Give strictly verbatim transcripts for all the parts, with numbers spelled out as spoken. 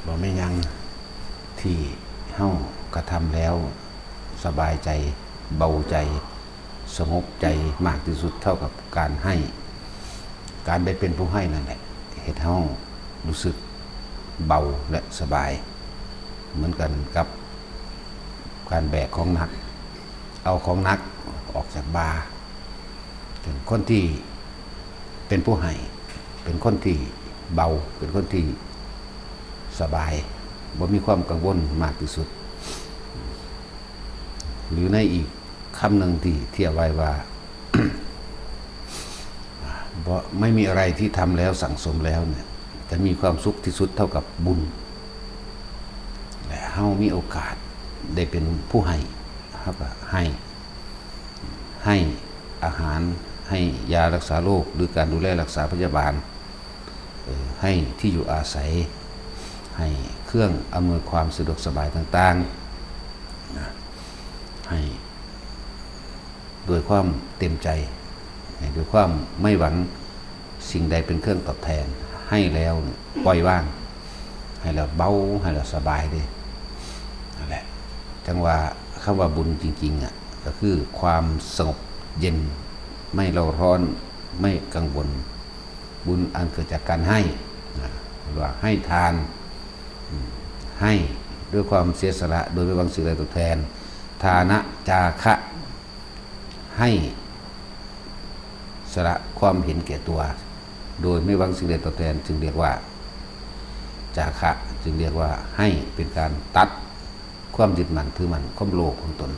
บ่มีหยังที่เฮากระทำแล้วสบายใจ เบาใจ สงบใจมากที่สุดเท่ากับการให้ การได้เป็นผู้ให้นั่นแหละเฮ็ดเฮารู้สึกเบาและสบาย เหมือนกันกับการแบกของหนัก เอาของหนักออกจากบ่า เป็นคนที่เป็นผู้ให้ เป็นคนที่เบา เป็นคนที่สบาย บ่มีความกังวลมากที่สุด หรือในอีกคำหนึ่งที่เทียบไว้ว่า บ่ ไม่มีอะไรที่ทำแล้วสั่งสมแล้วเนี่ย จะมีความสุขที่สุดเท่ากับบุญ และเฮามีโอกาสได้เป็นผู้ให้ เฮาก็ให้ ให้อาหาร ให้ยารักษาโรค หรือการดูแลรักษาพยาบาล เอ่อ ให้ที่อยู่อาศัย ให้เครื่องอำนวยความสะดวกสบายต่างๆ นะ ให้ด้วยความเต็มใจ ให้ด้วยความไม่หวังสิ่งใดเป็นเครื่องตอบแทน ให้แล้วเนี่ยปล่อยวาง ให้แล้วเบา ให้แล้วสบายเด้ นั่นแหละ จั่งว่าคำว่าบุญจริงๆ อ่ะ ก็คือความสงบเย็น ไม่เร่าร้อน ไม่กังวล บุญอันเกิดจากการให้ นะ หรือว่าให้ทาน อืม ให้ด้วยความเสียสละ โดยไม่หวังสิ่งใดตอบแทน ทานะจาคะ ให้สละความเห็นแก่ตัว โดยไม่หวังสิ่งใดตอบแทน จึงเรียกว่า จาคะ จึงเรียกว่าให้ เป็นการตัดความยึดมั่นถือมั่น ความโลภของตน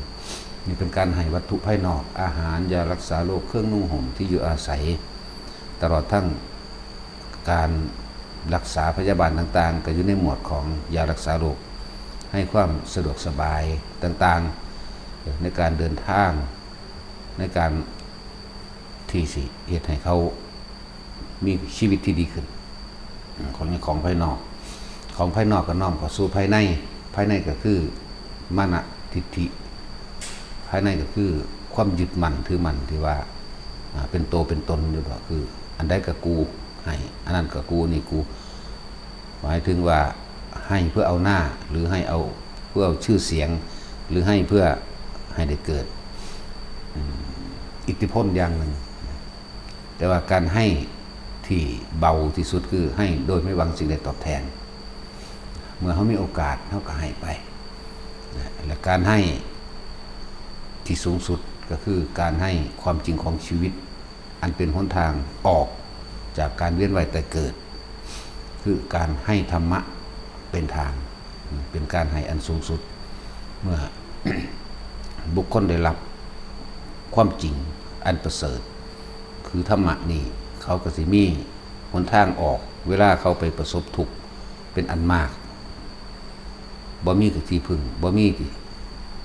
นี่เป็นการให้วัตถุภายนอก อาหาร ยารักษาโรค เครื่องนุ่งห่ม ที่อยู่อาศัย ตลอดทั้งการรักษาพยาบาลต่างๆ ก็อยู่ในหมวดของยารักษาโรค ให้ความสะดวกสบายต่างๆ ในการเดินทาง ในการที่สิเฮ็ดให้เขามีชีวิตที่ดีขึ้น อืม ของ ของภายนอก ของภายนอกก็น้อมเข้าสู่ภายใน ภายในก็คือมานะทิฏฐิ ภายในก็คือความยึดมั่นถือมั่นที่ว่า อ่า เป็นโตเป็นตนอยู่ ก็คืออันใดก็กูให้ อันนั้นก็กู นี่กู หมายถึงว่าให้เพื่อเอาหน้า หรือให้เอาเพื่อเอาชื่อเสียง หรือให้เพื่อให้ได้เกิด อืม อิทธิพลอย่างหนึ่ง แต่ว่าการให้ที่เบาที่สุดคือให้โดยไม่หวังสิ่งใดตอบแทน เมื่อเขามีโอกาสเขาก็ให้ไป นะ และการให้ที่สูงสุดก็คือการให้ความจริงของชีวิต อันเป็นหนทางออกจากการเวียนว่ายตายเกิด คือการให้ธรรมะเป็นทาง เป็นการให้อันสูงสุด เมื่อ บุคคลได้รับความจริงอันประเสริฐ คือธรรมะนี่ เขาก็สิมีหนทางออก เวลาเขาไปประสบทุกข์เป็นอันมาก บ่มีที่พึ่ง บ่มี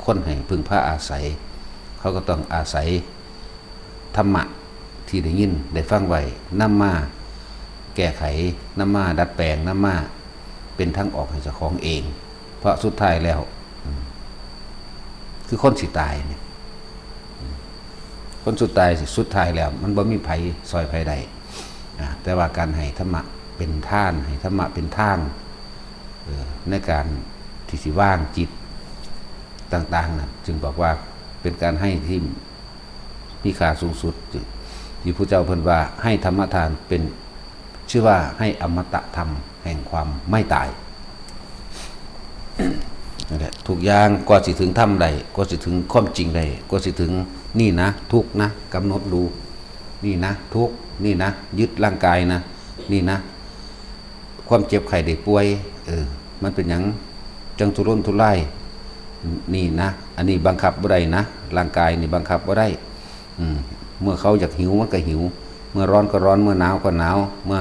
คนให้พึ่งพาอาศัย เขาก็ต้องอาศัยธรรมะที่ได้ยินได้ฟังไว้ นำมาแก้ไข นำมาดัดแปลง นำมาเป็นทางออกให้เจ้าของเอง เพราะสุดท้ายแล้ว อืม คือคนสิตายเนี่ย อืม คนสุดท้ายสิ สุดท้ายแล้ว มันบ่มีไผซ่อยไผได้ อ่า แต่ว่าการให้ธรรมะเป็นทาน ให้ธรรมะเป็นทาง เอ่อ ในการที่สิวางจิตต่างๆ นั้น จึงบอกว่าเป็นการให้ที่มีค่าสูงสุด ที่พระเจ้าเพิ่นว่าให้ธรรมทานเป็น ชื่อว่าให้อมตะธรรมแห่งความไม่ตาย นั่นแหละ ทุกอย่างกว่าสิถึงธรรมได้ กว่าสิถึงความจริงได้ กว่าสิถึงนี่นะ ทุกข์นะ กำหนดดู นี่นะ ทุกข์ นี่นะ ยึดร่างกายนะ นี่นะ ความเจ็บไข้ได้ป่วย เออ มันเป็นหยังจังทุรนทุราย นี่นะ อันนี้บังคับบ่ได้นะ ร่างกายนี่บังคับบ่ได้ อืม เมื่อเขาอยากหิวมันก็หิว เมื่อร้อนก็ร้อน เมื่อหนาวก็หนาว เมื่อ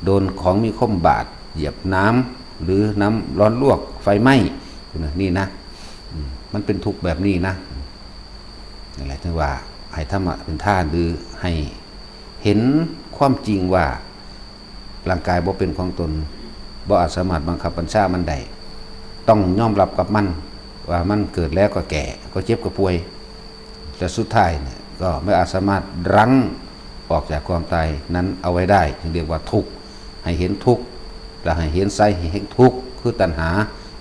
โดนของมีคมบาด เหยียบน้ำ หรือน้ำร้อนลวก ไฟไหม้ นี่นะ อืม มันเป็นทุกข์แบบนี้นะ นั่นแหละ ถึงว่าให้ธรรมะเป็นทาน หรือให้เห็นความจริงว่าร่างกายบ่เป็นของตน บ่อาจสามารถบังคับบัญชามันได้ ต้องยอมรับกับมัน ว่ามันเกิดแล้วก็แก่ ก็เจ็บก็ป่วย และสุดท้ายเนี่ยก็ไม่อาจสามารถรั้งออกจากความตายนั้นเอาไว้ได้ จึงเรียกว่าทุกข์ ให้เห็นทุกข์ และให้เห็นไส้ให้เห็นทุกข์ คือตัณหา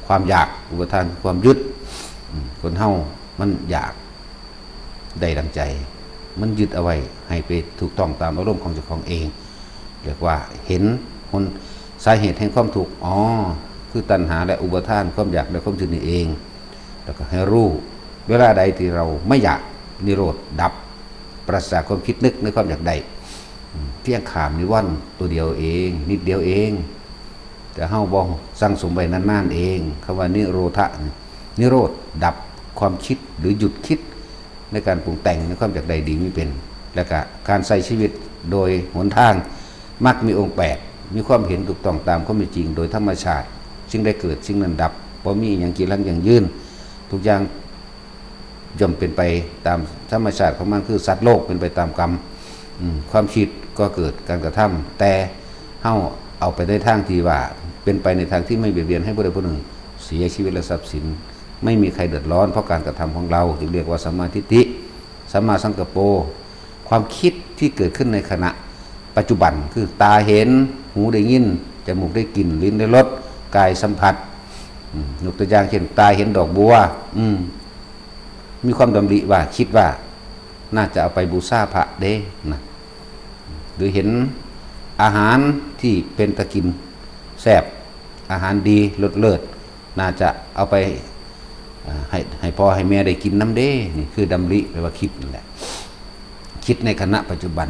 ความอยาก อุปาทานคือความยึด อืม คนเฮามันอยากได้ดังใจ มันยึดเอาไว้ให้ไปถูกต้องตามอารมณ์ของเจ้าของเอง เรียกว่าเห็นหน สาเหตุแห่งความทุกข์ อ๋อ คือตัณหาและอุปาทาน ความอยากและความยึดนี่เอง แล้วก็ให้รู้ เวลาใดที่เราไม่อยาก นิโรธดับ ปราศจากความคิดนึกในความอยากได้ อืม เพียงข้ามนิวรณ์ตัวเดียวเอง นิดเดียวเอง แต่เฮาบ่สั่งสมไว้นานๆเอง คำว่านิโรธะนี่ นิโรธดับความคิดหรือหยุดคิดในการปรุงแต่งในความอยากได้ดีมีเป็น และก็การใช้ชีวิตโดยหนทาง มรรคมีองค์แปด มีความเห็นถูกต้องตามความเป็นจริงโดยธรรมชาติ สิ่งใดเกิดสิ่งนั้นดับ บ่มีอิหยังจีรังยั่งยืน ทุกอย่างย่อมเป็นไปตามธรรมชาติของมัน คือสัตว์โลกเป็นไปตามกรรม อืม ความคิดก็เกิดการกระทำ แต่เฮาเอาไปในทางที่ว่าเป็นไปในทางที่ไม่เบียดเบียนให้ผู้ใดผู้หนึ่งเสียชีวิตและทรัพย์สิน ไม่มีใครเดือดร้อนเพราะการกระทำของเรา จึงเรียกว่าสัมมาทิฏฐิ สัมมาสังกัปโป ความคิดที่เกิดขึ้นในขณะปัจจุบัน คือตาเห็น หูได้ยิน จมูกได้กลิ่น ลิ้นได้รส กายสัมผัส อืม ยกตัวอย่างเช่น ตาเห็นดอกบัว อืม มีความดำริว่า คิดว่า น่าจะเอาไปบูชาพระเด้นะ หรือเห็นอาหารที่เป็นตากินแซ่บ อาหารดีรสเลิศ น่าจะเอาไป อ่า ให้ ให้พ่อให้แม่ได้กินนำเด้ นี่คือดำริ แปลว่าคิดนั่นแหละ คิดในขณะปัจจุบัน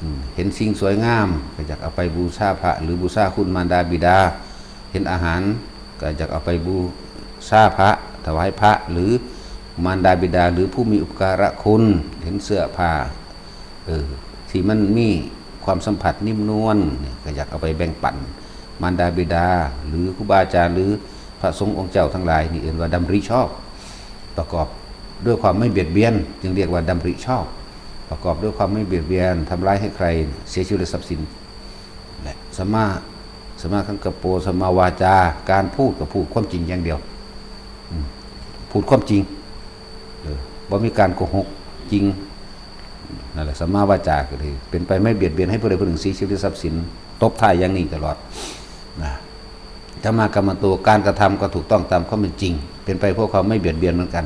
อืม เห็นสิ่งสวยงาม ก็อยากเอาไปบูชาพระ หรือบูชาคุณมารดาบิดา เห็นอาหาร ก็อยากเอาไปบูชาพระ ถวายพระ หรือมารดาบิดา หรือผู้มีอุปการะคุณ เห็นเสื้อผ้า เออ ที่มันมีความสัมผัสนิ่มนวลเนี่ย ก็อยากเอาไปแบ่งปันมารดาบิดา หรือครูบาอาจารย์ หรือพระสงฆ์องค์เจ้าทั้งหลาย นี่เอิ้นว่าดำริชอบ ประกอบด้วยความไม่เบียดเบียน จึงเรียกว่าดำริชอบ ประกอบด้วยความไม่เบียดเบียน ทำร้ายให้ใครเสียชีวิตและทรัพย์สิน และสัมมา สัมมาสังกัปโป สัมมาวาจา การพูดก็พูดความจริงอย่างเดียว อืม พูดความจริง เออ บ่มีการโกหก จริง นั่นแหละ สัมมาวาจาก็คือเป็นไปไม่เบียดเบียนให้ผู้ใดผู้หนึ่งเสียชีวิตหรือทรัพย์สิน ตบท้ายอย่างนี้ตลอด นะ สัมมากัมมันโต การกระทำก็ถูกต้องตามความเป็นจริง เป็นไปเพื่อความไม่เบียดเบียนเหมือนกัน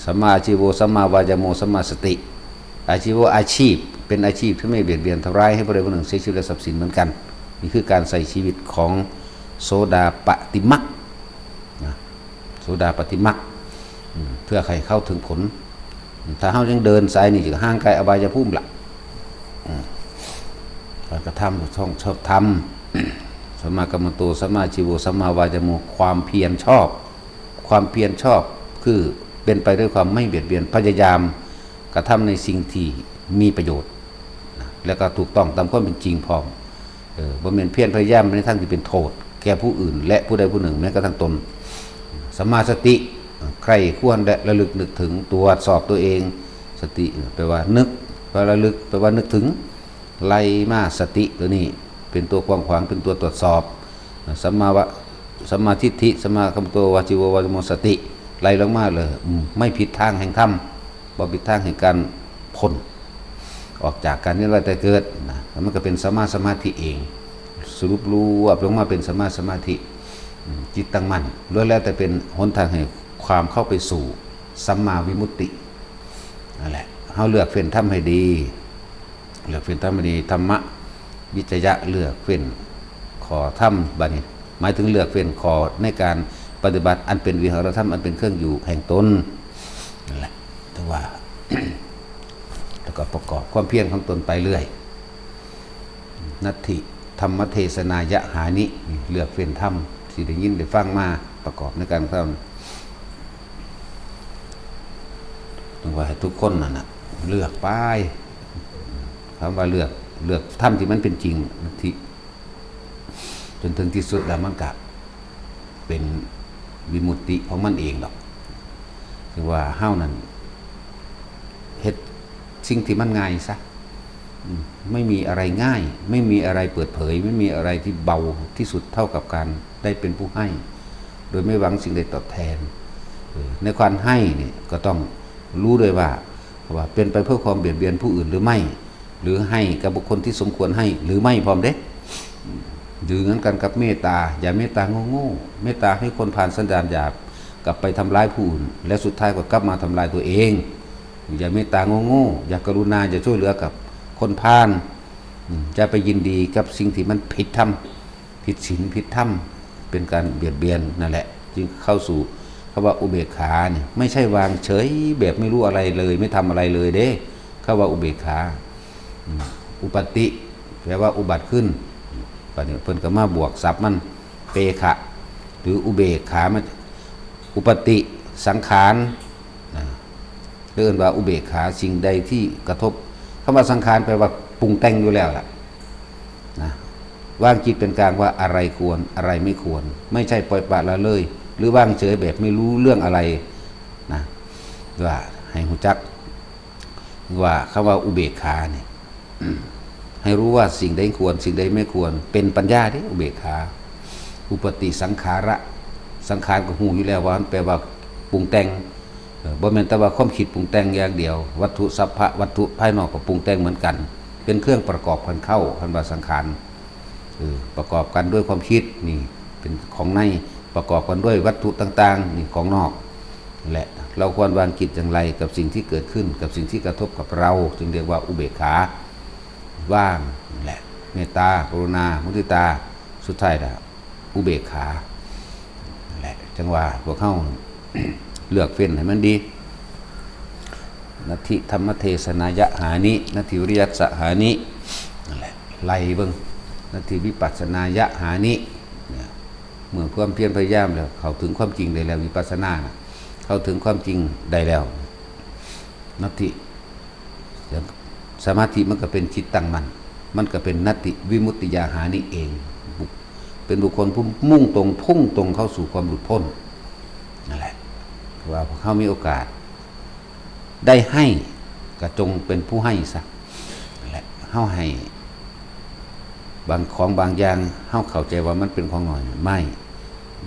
สัมมาอาชีโว สัมมาวายาโม สัมมาสติ อาชีโว อาชีพ เป็นอาชีพที่ไม่เบียดเบียนทำร้ายให้ผู้ใดผู้หนึ่งเสียชีวิตและทรัพย์สินเหมือนกัน นี่คือการใช้ชีวิตของโสดาปัตติมรรค นะ โสดาปัตติมรรค อืม เพื่อให้เข้าถึงผล ถ้าเฮายังเดินสายนี่ จะห่างไกลอบายภูมิละ อืม การกระทำต้องชอบธรรม สัมมากัมมันโต สัมมาอาชีโว สัมมาวายาโม ความเพียรชอบ ความเพียรชอบคือเป็นไปด้วยความไม่เบียดเบียน พยายามกระทำในสิ่งที่มีประโยชน์ นะ แล้วก็ถูกต้องตามความเป็นจริงพร้อม เออ บ่แม่นเพียรพยายามในทางที่เป็นโทษแก่ผู้อื่น และผู้ใดผู้หนึ่ง แม้กระทั่งตน สัมมาสติ ใคร่ครวญและระลึกนึกถึง ตรวจสอบตัวเอง สติ แปลว่านึก แปลว่าระลึก แปลว่านึกถึง ไล่มา สติตัวนี้เป็นตัวกว้างขวาง เป็นตัวตรวจสอบ สัมมาวะ สัมมาทิฏฐิ สัมมากัมมันโต วาจีโว วาจาโม สติ ไล่ลงมาเลย อืม ไม่ผิดทางแห่งธรรม บ่ผิดทางแห่งการพ้น ออกจากการเวียนว่ายตายเกิดนะ แล้วมันก็เป็นสัมมาสมาธิเอง สรุปรวบลงมาเป็นสัมมาสมาธิ อืม จิตตั้งมั่น ล้วนแล้วแต่เป็นหนทางแห่งความเข้าไปสู่สัมมาวิมุตติ นั่นแหละ เฮาเลือกเฟ้นธรรมให้ดี เลือกเฟ้นธรรมให้ดี ธรรมะวิจยะ เลือกเฟ้นข้อธรรม บัดนี้ หมายถึงเลือกเฟ้นข้อในการปฏิบัติ อันเป็นวิหารธรรม อันเป็นเครื่องอยู่แห่งตน นั่นแหละ แต่ว่า แล้วก็ประกอบความเพียรของตนไปเรื่อย นัตถิธรรมเทศนายะหานิ เลือกเฟ้นธรรมที่ได้ยินได้ฟังมาประกอบในการกระทำ ต้องว่าให้ทุกคนนั่นน่ะ เลือกไป คำว่าเลือก เลือกธรรมที่มันเป็นจริง นัตถิ จนถึงที่สุดแล้วมันก็เป็นวิมุตติของมันเองดอก คือว่าเฮานั่นเฮ็ดสิ่งที่มันง่ายซะ อืม ไม่มีอะไรง่าย ไม่มีอะไรเปิดเผย ไม่มีอะไรที่เบาที่สุดเท่ากับการได้เป็นผู้ให้ โดยไม่หวังสิ่งใดตอบแทน เออ ในการให้นี่ก็ต้องรู้ด้วยว่า ว่าเป็นไปเพื่อความเบียดเบียนผู้อื่นหรือไม่ หรือให้กับบุคคลที่สมควรให้หรือไม่พร้อมเด้ อืม หรือเหมือนกันกับเมตตา อย่าเมตตาโง่ๆ เมตตาให้คนผ่านสันดานหยาบ กลับไปทำร้ายผู้อื่น และสุดท้ายก็กลับมาทำลายตัวเอง อย่าเมตตาโง่ๆ อย่ากรุณา อย่าช่วยเหลือกับคนพาล อืม อย่าไปยินดีกับสิ่งที่มันผิดธรรม ผิดศีล ผิดธรรม เป็นการเบียดเบียนนั่นแหละ จึงเข้าสู่คำว่าอุเบกขาเนี่ย ไม่ใช่วางเฉยแบบไม่รู้อะไรเลย ไม่ทำอะไรเลยเด้ คำว่าอุเบกขา อืม อุปัตติ แปลว่าอุบัติขึ้น บัดนี้เพิ่นก็มาบวกศัพท์มัน เปขะ หรืออุเบกขา มา อุปัตติ สังขาร นะ เรียกว่าอุเบกขา สิ่งใดที่กระทบ คำว่าสังขารแปลว่าปรุงแต่งอยู่แล้วล่ะ นะ วางจิตเป็นกลางว่าอะไรควร อะไรไม่ควร ไม่ใช่ปล่อยปละละเลย หรือวางเฉยแบบไม่รู้เรื่องอะไร นะ ว่าให้รู้จัก ว่าคำว่าอุเบกขาเนี่ย ให้รู้ว่าสิ่งใดควร สิ่งใดไม่ควร เป็นปัญญาเด้ อุเบกขา อุปัตติสังขาระ สังขารก็ฮู้อยู่แล้วว่ามันแปลว่าปรุงแต่ง เออ บ่แม่นแต่ว่าความคิดปรุงแต่งอย่างเดียว วัตถุสัพพะวัตถุภายนอกก็ปรุงแต่งเหมือนกัน เป็นเครื่องประกอบกันเข้า เพิ่นว่าสังขาร เออ ประกอบกันด้วยความคิด นี่เป็นของใน ประกอบกันด้วยวัตถุต่างๆ นี่ของนอก และเราควรวางจิตอย่างไรกับสิ่งที่เกิดขึ้น กับสิ่งที่กระทบกับเรา จึงเรียกว่าอุเบกขา ว่าง และเมตตา กรุณา มุทิตา สุดท้ายแล้วอุเบกขา และจังว่าพวกเฮา เลือกเฟ้นให้มันดี นัตถิธรรมเทศนายะหานิ นัตถิวิริยัสสะหานิ นั่นแหละ ไล่เบิ่ง นัตถิวิปัสสนายะหานิ เนี่ย เมื่อความเพียรพยายามแล้ว เข้าถึงความจริงได้แล้ว วิปัสสนาน่ะ เข้าถึงความจริงได้แล้ว นัตถิ สมาธิมันก็เป็นจิตตั้งมั่น มันก็เป็นนัตถิวิมุตติยาหานิเอง เป็นบุคคลผู้มุ่งตรง พุ่งตรงเข้าสู่ความหลุดพ้น นั่นแหละ ว่าพวกเฮามีโอกาส ได้ให้ ก็จงเป็นผู้ให้ซะ นั่นแหละ เฮาให้ บางของบางอย่าง เฮาเข้าใจว่ามันเป็นของน้อย ไม่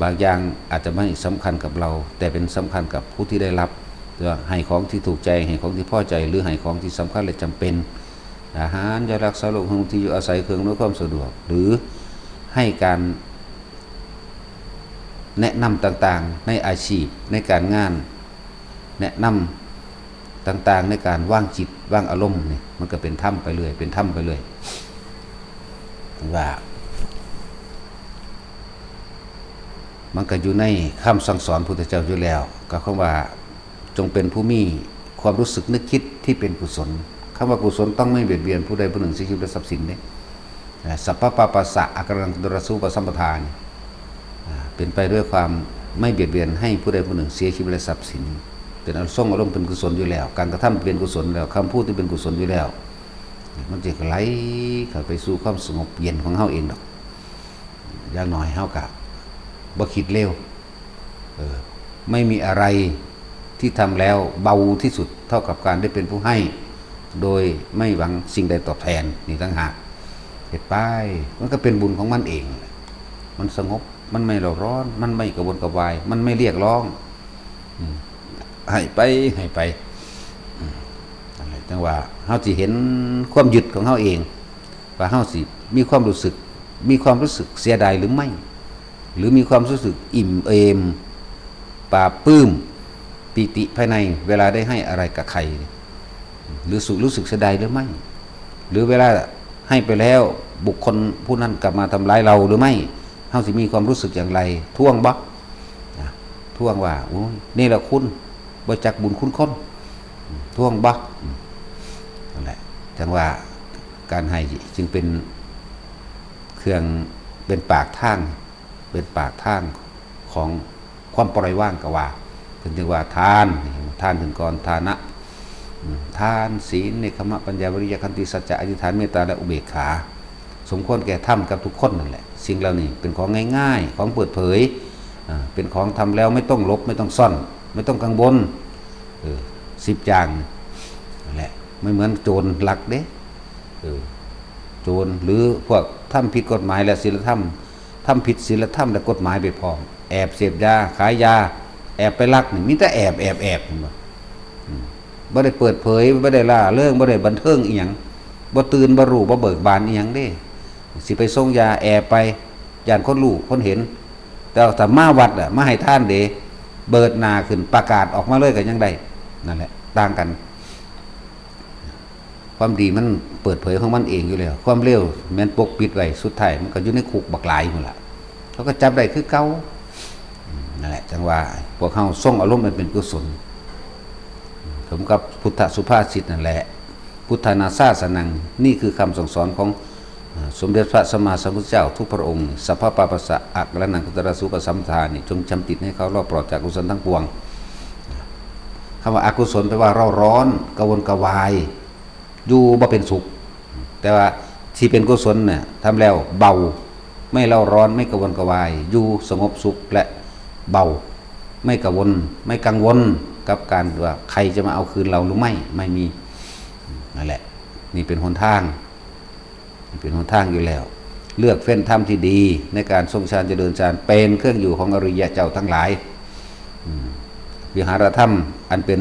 บางอย่างอาจจะไม่สำคัญกับเรา แต่เป็นสำคัญกับผู้ที่ได้รับ เพื่อให้ของที่ถูกใจ ให้ของที่พอใจ หรือให้ของที่สำคัญและจำเป็น อาหาร ยารักษาโรค ที่อยู่อาศัย เครื่องอำนวยความสะดวก หรือให้การแนะนำต่างๆ ในอาชีพ ในการงาน แนะนำต่างๆ ในการวางจิต วางอารมณ์นี่ มันก็เป็นธรรมไปเรื่อย เป็นธรรมไปเรื่อย ว่า มันก็อยู่ในคำสั่งสอนพุทธเจ้าอยู่แล้ว ก็คำว่า จงเป็นผู้มีความรู้สึกนึกคิดที่เป็นกุศล คำว่ากุศลต้องไม่เบียดเบียนผู้ใดผู้หนึ่งเสียชีวิตและทรัพย์สินเด้ อ่า สัพพะปาปัสสะ อาการัง กุณาสูปสัมปทานี่ อ่า เป็นไปด้วยความไม่เบียดเบียนให้ผู้ใดผู้หนึ่งเสียชีวิตและทรัพย์สิน เป็นอารมณ์ ทรงอารมณ์เป็นกุศลอยู่แล้ว การกระทำเป็นกุศลแล้ว คำพูดที่เป็นกุศลอยู่แล้ว มันจะไหลเข้าไปสู่ความสงบเย็นของเฮาเองดอก อย่างน้อยเฮากะบ่คิดเร็ว เออ ไม่มีอะไรที่ทำแล้วเบาที่สุดเท่ากับการได้เป็นผู้ให้ โดยไม่หวังสิ่งใดตอบแทน นี่ต่างหาก เฮ็ดไป มันก็เป็นบุญของมันเอง มันสงบ มันไม่เร่าร้อน มันไม่กระวนกระวาย มันไม่เรียกร้อง อืม ให้ไป ให้ไป อืม นั่นแหละ จังว่าเฮาสิเห็นความยึดของเฮาเอง ว่าเฮาสิมีความรู้สึก มีความรู้สึกเสียดายหรือไม่ หรือมีความรู้สึกอิ่มเอม ปลาบปลื้ม ปีติภายใน เวลาได้ให้อะไรกับใคร หรือสุข รู้สึกเสียดายหรือไม่ หรือเวลาให้ไปแล้ว บุคคลผู้นั้นกลับมาทำร้ายเราหรือไม่ เฮาสิมีความรู้สึกอย่างไร ทวงบ่ นะ ทวงว่า โอ้ย นี่แหละคุณ บ่จักบุญคุณคน ทวงบ่ นั่นแหละ จังว่าการให้จึงเป็นเครื่อง เป็นปากทาง เป็นปากทางของความปล่อยวางก็ว่า เพิ่นจึงว่าทาน ทานขึ้นก่อน ทานะ อืม ทาน ศีล เนกขัมมะ ปัญญา วิริยะ ขันติ สัจจะ อธิษฐาน เมตตา และอุเบกขา สมควรแก่ธรรมกับทุกคนนั่นแหละ สิ่งเหล่านี้เป็นของง่ายๆ ของเปิดเผย อ่า เป็นของทำแล้วไม่ต้องหลบ ไม่ต้องซ่อน ไม่ต้องกังวล เออ สิบอย่างนั่นแหละ ไม่เหมือนโจรลักเด้ เออ โจรหรือพวกทำผิดกฎหมายและศีลธรรม ทำผิดศีลธรรมและกฎหมายไปพร้อม แอบเสพยา ขายยา แอบไปลักนี่ มีแต่แอบ แอบ แอบ เห็นบ่ อืม บ่ได้เปิดเผย บ่ได้ร่าเริง บ่ได้บันเทิงอิหยัง บ่ตื่น บ่รู้ บ่เบิกบานอิหยังเด้ สิไปส่งยา แอบไป ย่านคนรู้คนเห็น แต่ว่าถ้ามาวัดอะมาให้ทานเด้ เบิดหน้าขึ้นประกาศออกมาเลยก็ยังได้ นั่นแหละ ต่างกัน ความดีมันเปิดเผยของมันเองอยู่แล้ว ความเลวแม่นปกปิดไว้ สุดท้ายมันก็อยู่ในคุกบักหลายพู้นล่ะ เขาก็จับได้คือเก่า นั่นแหละ จังว่าพวกเฮาทรงอารมณ์อันเป็นกุศล สมกับพุทธสุภาษิตนั่นแหละ พุทธานาสาสนัง นี่คือคำสั่งสอนของ อ่า สมเด็จพระสัมมาสัมพุทธเจ้าทุกพระองค์ สัพพะปาปัสสะอะกะระนังคุตระสุปสัมปทานี่ จงจำติดให้เขารอบปลอดจากกุศลทั้งปวง คำว่าอกุศลแปลว่าเร่าร้อน กระวนกระวาย อยู่บ่เป็นสุข แต่ว่าที่เป็นกุศลเนี่ยทำแล้วเบา ไม่เร่าร้อน ไม่กระวนกระวาย อยู่สงบสุขและเบา ไม่กระวน ไม่กังวลกับการว่าใครจะมาเอาคืนเราหรือไม่ ไม่มี นั่นแหละ นี่เป็นหนทาง เป็นหนทางอยู่แล้ว เลือกเฟ้นธรรมที่ดี ในการทรงฌานเจริญฌาน เป็นเครื่องอยู่ของอริยะเจ้าทั้งหลาย อืม วิหารธรรมอันเป็น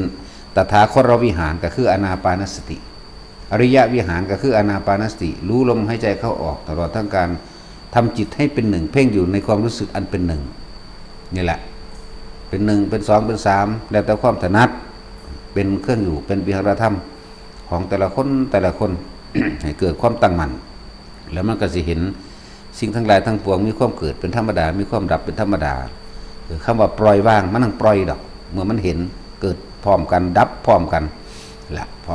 ตถาคตวิหารก็คืออานาปานสติ อริยวิหารก็คืออานาปานสติ รู้ลมหายใจเข้าออก ตลอดทั้งการทำจิตให้เป็นหนึ่ง เพ่งอยู่ในความรู้สึกอันเป็นหนึ่ง นี่แหละ เป็นหนึ่ง เป็นสอง เป็นสาม แล้วแต่ความถนัด เป็นเครื่องอยู่ เป็นวิหารธรรมของแต่ละคน แต่ละคน ให้เกิดความตั้งมั่น แล้วมันก็สิเห็นสิ่งทั้งหลายทั้งปวงมีความเกิดเป็นธรรมดา มีความดับเป็นธรรมดา เออ คำว่าปล่อยวาง มันต้องปล่อยดอก เมื่อมันเห็นเกิดพร้อมกัน ดับพร้อมกัน ละ พอ